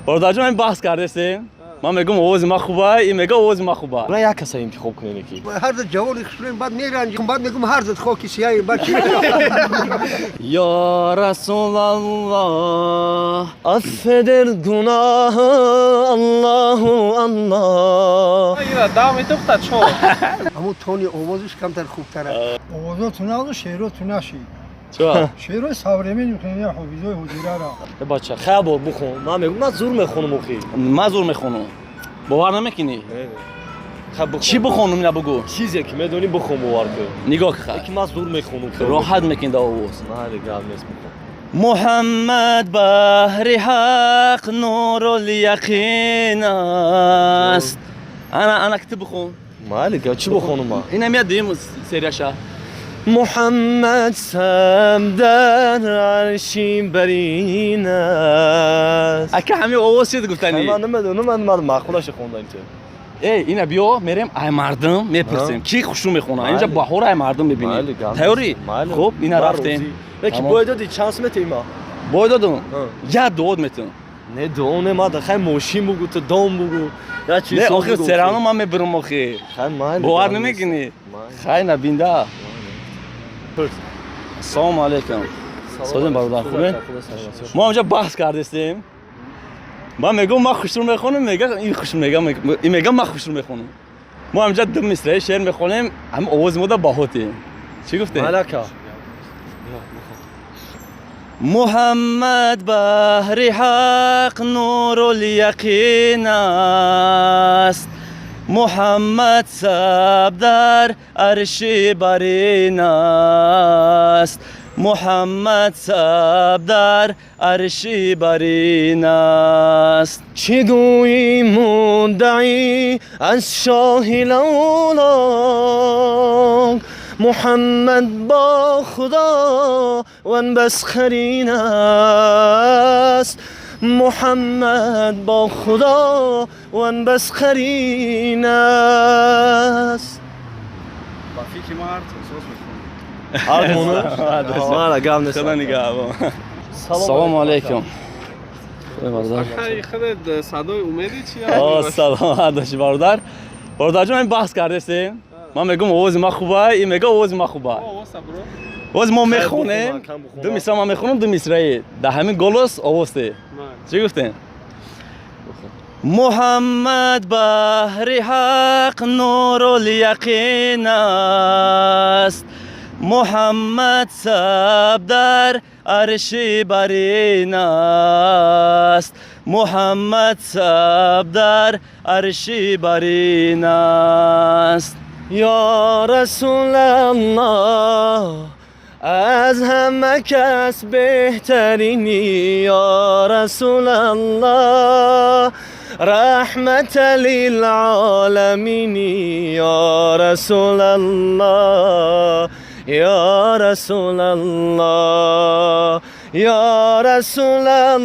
Бародарҷон, ин баҳс кардесем. Ман мегӯм, овози ман хуба, ин мега, овози ман хуба. На, як каса интихоб кунед ки. Ҳар ду ҷавони хушрӯем, баъд меранҷем, баъд мегӯм, ҳар ду хоки сияем, баъд чӣ? Ё Расулаллоҳ, Affeder günahı Allahu Allah. Ира дав метухта чор. Ҳамун тони овозиш камтар хубтар аст. Овозоту наду, шеъроту наши. Чо? Шеърои современный мехонем, ҳофизои ҳозирара. Э, бача, хай бор бухон. Ман мегӯм, ман зур мехонам охи. Ман зур мехонам. Бовар намекунӣ? Хай бухон. Чӣ бихонам, ина бугӯ. Чизе ки медонӣ, бухон, бовар кун. Нигоҳ ка. Ки ман зур мехонам. Роҳат мекунӣ да овоз. Майли, гап нест, бухон. Муҳаммад баҳри ҳақ нурул яқин аст. Ана, ана, ки ту бихон. Майли, гап, чӣ бухонам ман? Ина мия дуюм серияша. Муҳаммад сам дар арши барин аст. Ака, ҳамин овоз чиз гуфтанӣ? Ман намедонам, ман маъқулаша хондам ту. Эй, ина биё, мерем, ай мардум мепурсем, ки хушрӯ мехонад инҷа. Майли. Баҳора ай мардум мебинем. Майли, гап. Тайёрӣ? Майли. Хуб, ина Ман рафтем. розӣ. Леки Тамом. бой додӣ, чанд метаи ма? Бой додум, як дуот метавон. Не, дуо не, ма хай мошин бугу, ту дом бугу. Я чиз. Не, охир серано ман мебирам охир. Хай, майли. Бовар гап нест. намекунӣ? Майли. Хай, набинда. Ассалому алайкум. Созем, бародар, хубе? Мо ҳамҷа баҳс кардестем. Ман мегӯм, ман хушрӯ мехонам, мега, ин хуш мега, ин мега, ман хушрӯ мехонам. Мо ҳамҷа ду мисраи шеър мехонем, ҳам овози мода баҳотем. Чӣ гуфтем? Малака. Муҳаммад баҳри ҳақ нурул яқин аст, Муҳаммад саб дар арши барин аст, Муҳаммад саб дар арши барин аст. Чӣ гӯӣ, муддаӣ аз шоҳи лавлок, Муҳаммад бо Худо ван бас қарин аст, Муҳаммад бо Худо ван бас қарин аст. Ба фикри ман, ҳар соз мехонам. Мара, гап нест. Худо нигаҳбон. Салому алайкум. Бародар. Хай, худат садои умеди чи? О, саломат бошӣ, бародар. Бародарҷон, ин баҳс кардестем. Ман мегӯм, овози ман хуба, ин мега, овози ман хуба. Овоза бро. Боз мо Хай, мехонем. бухонам, кам бухонам. Ду мисра ман мехонам, ду мисраи дар ҳамин голос овозте. Чӣ гуфтем? Муҳаммад баҳри ҳақ нурул яқин аст, Муҳаммад саб дар арши барин аст, Муҳаммад саб дар арши барин аст. Ё Расулаллоҳ, аз ҳама кас беҳтаринӣ, ё Расулаллоҳ, раҳмата лилоламинӣ, ё Расулаллоҳ, ё Расулаллоҳ, ё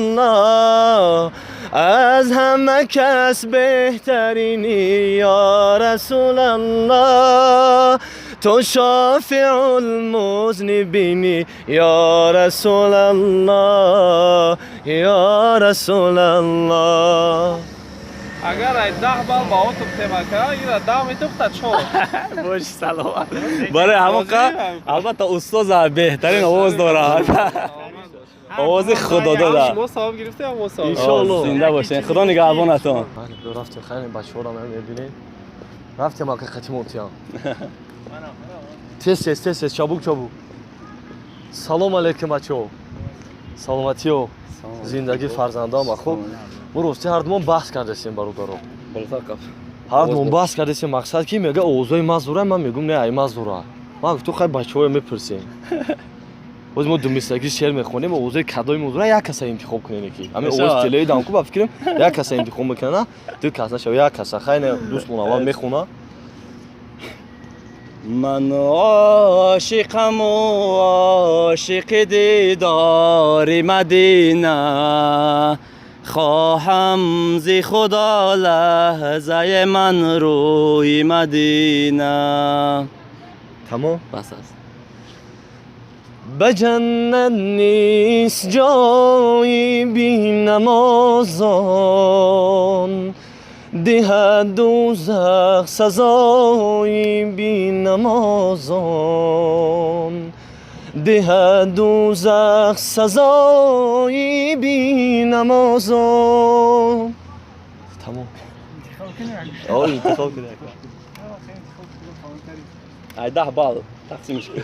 Расулаллоҳ, аз ҳама кас беҳтаринӣ, ё Расулаллоҳ, ту шофиул музнибинӣ, ё Расулаллоҳ, ё Расулаллоҳ. Агар ай 10 балл ба отуб темака, ира дав метухта чор. Бош, саломат. Барои ҳамон қа, албатта, устоза беҳтарин овоз дорад, овози худодода. Шумо савоб гирифта, ё мо савоб? Иншоаллоҳ. Зинда бошен, Худо нигаҳбонатон. Рафтем, хайр, бачаҳоро мебинем, рафтем, ака, қатимотиям. Тез, тез, тез, тез, чабук, чабук. Салом алейкум, бачаҳо, саломатиё, зиндагӣ, фарзандон хуб? Мо рости ҳардумон баҳс кардастем, бародаро. Ҳардумон баҳс кардастем. Мақсад ки мега, овозҳои ма зура, ман мегум, не, ай ма зура. Ман гуфтум, хай, бачаҳоя мепурсем. Боз мо думистагӣ шеър мехонем, овозҳои кадои мозура, як каса интихоб кунем ки ҳамин овоз телеи дамку, ба фикрам, як каса интихоб мекунана, ду кас нашава, як каса. Хай, не, дӯстмон аввал мехона. Ман ошиқаму ошиқи дидори Мадина, хоҳам зи Худо лаҳзаи ман рӯи Мадина. Тамом. Бас аст. Ба ҷаннат нест ҷои бинамозон, диҳад дӯзах сазои бинамозон, диҳад дӯзах сазои бинамозон. Тамом. Интихоб кунед. Ай 10 балл тақсимш кун.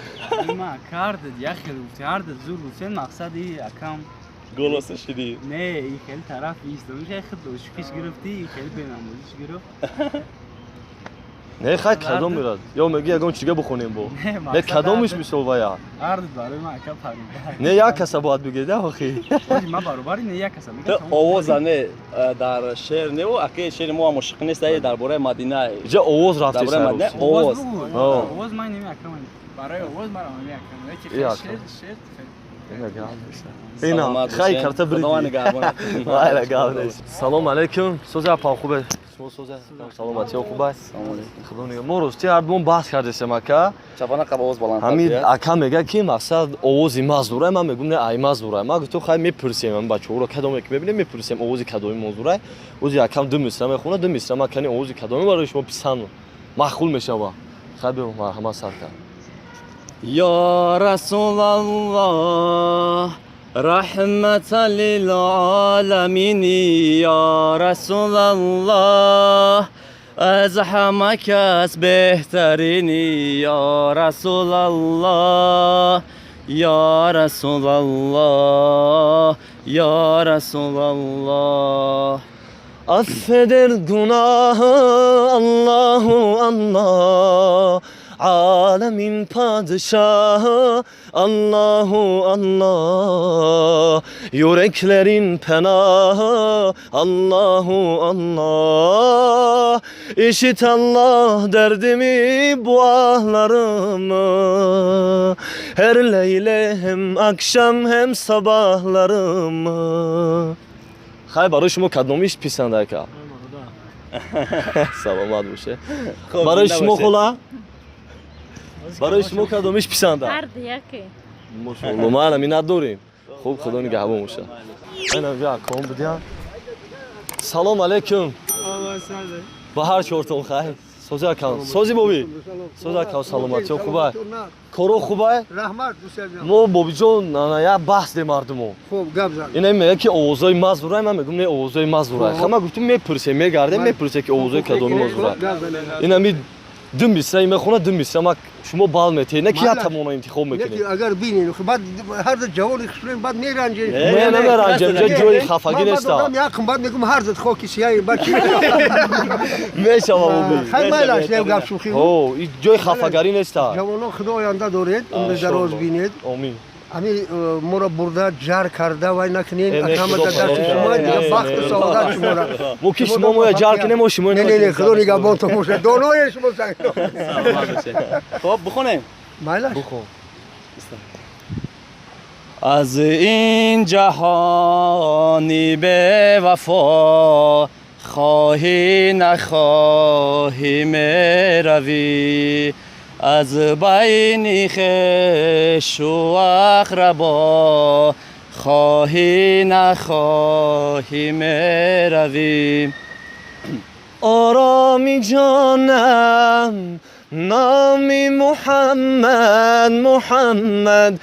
Ма кардед, як хел гуфти, ҳардед зур гуфтен, мақсади акам. Голоса шидӣ. Не, и хеле тараф истомиш, хел ошиқиш гирифтӣ, и хеле бенамозиш гирифт. Не, хай, кадом мирад? Ё меги ягон чига бихонем бо? Не, кадомиш мисол вая? Ҳардед барои ман ака парида. Не, як каса бояд бигед, охи. Ма баробари не як каса. Ту овоза не дар шеър неву, аки шеъри мо ҳам ошиқ нест, ай дар бораи Мадина. Иҷа овоз рафти. Дар бораи Мадина овоз. Овоз ман неми ака ман. Барои овоз ман ами ака. Шеър шеър. Ина, хай, карта бриди. Майла, гап нест. Салом алейкум. Соза апа, хубе? Шумо соза? Саломатиё, хубай? Худо нигоҳ. Мо рости ҳардумон баҳс кардесем, ака. Чапана қаб овоз баланд. Ҳамин ака мега, ки мақсад овози мазурай, ман мегум не, ай мазурай. Ман гуфтам, хай, мепурсем ам бачаҳоро, кадоме ки мебинем, мепурсем овози кадоми мазурай. Ози акам ду мисра мехонад, ду мисра ман кани овози кадоми барои шумо писанд маъқул мешава. Хай, биё, марҳамат, сар кард. Я Расулаллоҳ, раҳмата лилоламин, я Расулаллоҳ, аз ҳама кас беҳтарини, я Расулаллоҳ, я Расулаллоҳ, я Расулаллоҳ. Affeder günahı Allahu Allah, Alemin padişahı Allahu Allah, Yüreklerin penahı Allahu Allah. İşit Allah derdimi, bu ahlarımı, her leyle hem akşam hem sabahlarımı. Хай, барои шумо кадомиш писанд, ака? Саломат боше. Барои шумо, хола, барои шумо кадомиш писанда? Ҳарду яке. Мошоалло, ма миннат дорем. Хуб, худо нигаҳбон боша. Айнам аком будиям. Салом алейкум ба ҳар чортон. Хайр, сози акам, сози боби, сози акам, саломатиё, хубай, коро хубай? Раҳмат, дӯстаҷон. Мо, бобиҷон, як баҳс де мардумо. Хуб, гап зан. Ина мега, ки овозои мазурай, ман мегум не, овозои мазурай. Ха, ман гуфтум, мепурсем, мегардем, мепурсем, ки овозои кадоми мазурай. Гап зан. Ина ми ду мисра мехона, ду мисра ма шумо бал метаҳед, не ки як тамона интихоб Не, ки мекунед. Агар бинен, баъд ҳар ду ҷавони хушрӯем, баъд меранҷем. Не, намеранҷем, ҷо ҷои хафагӣ Ман баъд неста. одам яқин, баъд мегум ҳар зад хоки сияи, баъд чӣ? Мешава, боби. Хай, майлаш, не гап шӯхӣ. О, и ҷои хафагарӣ неста. Ҷавонон, худо оянда доред, умри дароз бинед. Омин. Ҳами моро бурда ҷар карда вай накунед. Э, не, Акама худо дар дасти паноҳ. шумо Не, дига не, бахту не. саодат шуморо. Мо ки шумо моя ҷар кунем, мо шумо Не, не, не, худо нигаҳбонтон бошад, доное шумо санг. Саломат бошед. Хоб, бихонем. Майлаш. Бухон. Аз ин ҷаҳони бевафо хоҳӣ нахоҳӣ меравӣ, аз байни хешу ақрабо хоҳӣ нахоҳӣ меравӣ. Ороми ҷонам номи Муҳаммад, Муҳаммад,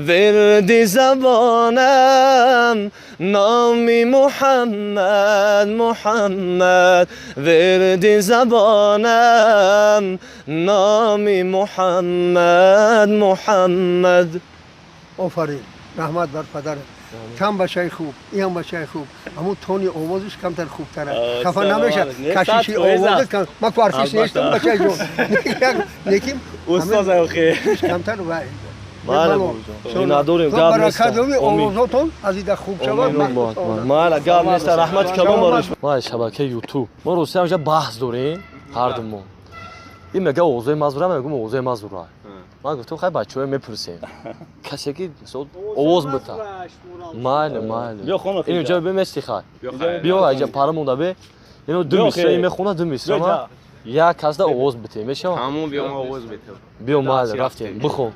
вирди забонам номи Муҳаммад, Муҳаммад, вирди забонам номи Муҳаммад, Муҳаммад. Офарин, раҳмат бар падарат. Кам бачаи хуб, иам бачаи хуб, аммо тони овозиш камтар хубтар аст. Хафа намеша, кашиши овозат кам. Ман ку артист нестам, бачаи ҷон, лекин Устоз охи. камтар вай. Майла, бобоҷон, надорем, гап нест. Баракат ёби, овозотон аз ида хуб шавад. Майла, гап нест, раҳмати калом барои шумо. Май шабакаи Ютуб, мо ростӣ ҳамеша баҳс дорем ҳардумо. Ин мега овозои мазура, ман мегум овозои мазура. Ман гуфтам, хай, бачаҳое мепурсем, касе ки мисол овоз бита. Майли, майли. Биё, хона. Ин ҷо бемести, хай, биё, айҷа пара монда бе. Ино ду мисра ин мехона, ду мисра ма, як касда овоз бите, мешава? Ҳамон, биё, ма овоз битем. Биё, майли, рафтем, бихон.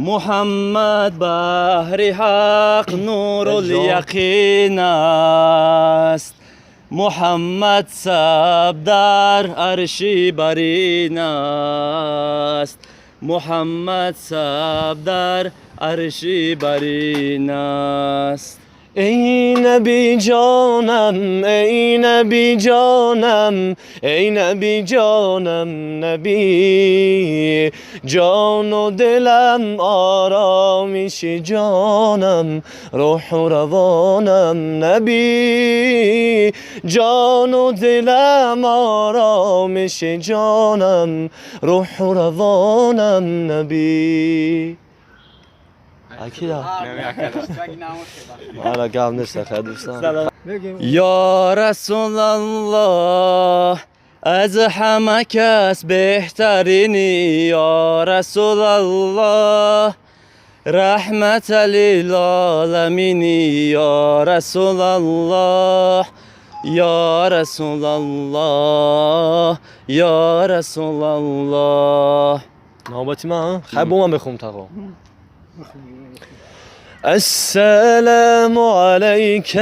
Муҳаммад баҳри ҳақ нурул яқин аст, Муҳаммад саб дар арши барин аст, Муҳаммад саб дар арши барин аст. Эй наби ҷонам, эй наби ҷонам, эй наби ҷонам, наби ҷону дилам, оромиши ҷонам, рӯҳу равонам, наби ҷону дилам, оромиши ҷонам, рӯҳу равонам, наби. Акида ана гап нест, хай дӯстан. Ё Расулаллоҳ, аз ҳама кас беҳтарини, ё Расулаллоҳ, раҳмата лилоламини, ё Расулаллоҳ, ё Расулаллоҳ, ё Расулаллоҳ. Навбати ман, хай, бо ман мехом тағо. السلام عليك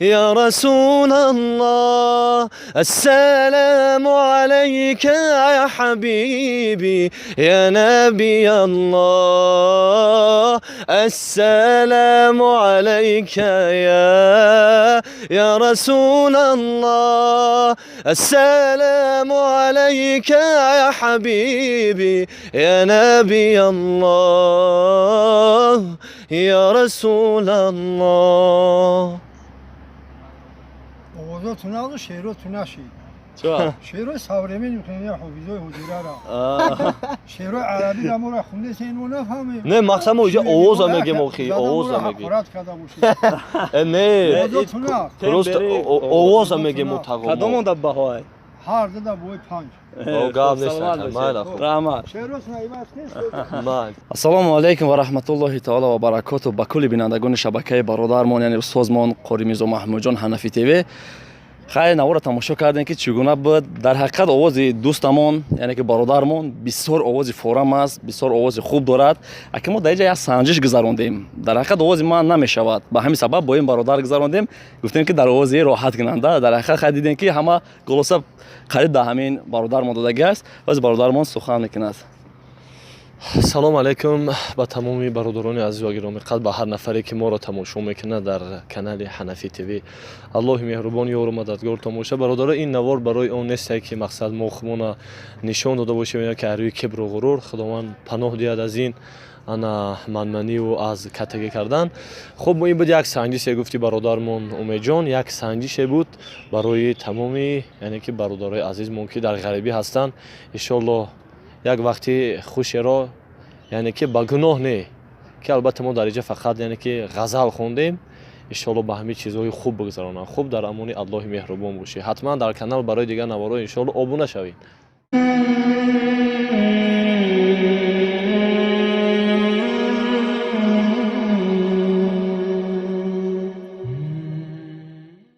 يا رسول الله، السلام عليك يا حبيبي يا نبي الله، السلام عليك يا رسول الله، السلام عليك يا حبيبي يا نبي الله، يا رسول الله. Овозотун нағзу, шеъротун нашид. Чё? Шеърои современный мехонед, ҳофизои ҳуҷраро. Шеърои арабӣ рамора хондесен, мо нафаҳмем. Не, мақсад мо иҷа овоза мегем, охи, овоза мегем. Ҳақорат карда бошед. Э, не. Овозотун нағз. Просто овоза мегем мо, тағо. Кадом онда баҳоай? Ҳар дуда бои 5. О, гап нест, майла, хуб. Раҳмат. Шеъротун иваз нест. Майла. Ассалому алайкум ва раҳматуллоҳи таоло ва баракоту ба кулли бинандагони шабакаи бародармон, яъне устозмон Қори Мирзо Маҳмудҷон Ҳанафӣ ТВ. Хайр, навора тамошо кардем, ки чӣ гуна буд. Дар ҳақиқат овози дӯстамон, яъне ки бародармон, бисёр овози форам аст, бисёр овози хуб дорад. Аки мо дар инҷа як санҷиш гузарондем. Дар ҳақиқат овози ман намешавад, ба ҳамин сабаб бо ин бародар гузарондем, гуфтем, ки дар овози роҳат кунанда. Дар ҳақиқат хай, дидем, ки ҳама голоса қариб дар ҳамин бародармон додагӣ аст. Боз бародармон сухан мекунад. Салом алайкум ба тамоми бародарони азизу гиромиқадр, ба ҳар нафаре, ки моро тамошо мекунад дар канали Ҳанафӣ ТВ. Аллоҳи меҳрубон ёру мададгортон боша, бародаро. Ин навор барои он несте, ки мақсад мо худмона нишон дода бошем ё ки рӯи кибру ғурур. Худованд паноҳ диҳад аз ин ана манманиву аз каттагӣ кардан. Хуб, ин буд як санҷише, гуфти бародармон Умедҷон, як санҷише буд барои тамоми, яъне ки бародарои азизмон, ки дар ғарибӣ ҳастанд. Иншоаллоҳ, як вақти хушеро, яъне ки ба гуноҳ не, ки албатта мо дар инҷа фақат, яъне ки ғазал хондем, иншоалло ба ҳамин чизҳои хуб бигзаронанд. Хуб, дар амони Аллоҳи меҳрубон бошед. Ҳатман дар канал барои дигар наворо иншоалло обуна шавед.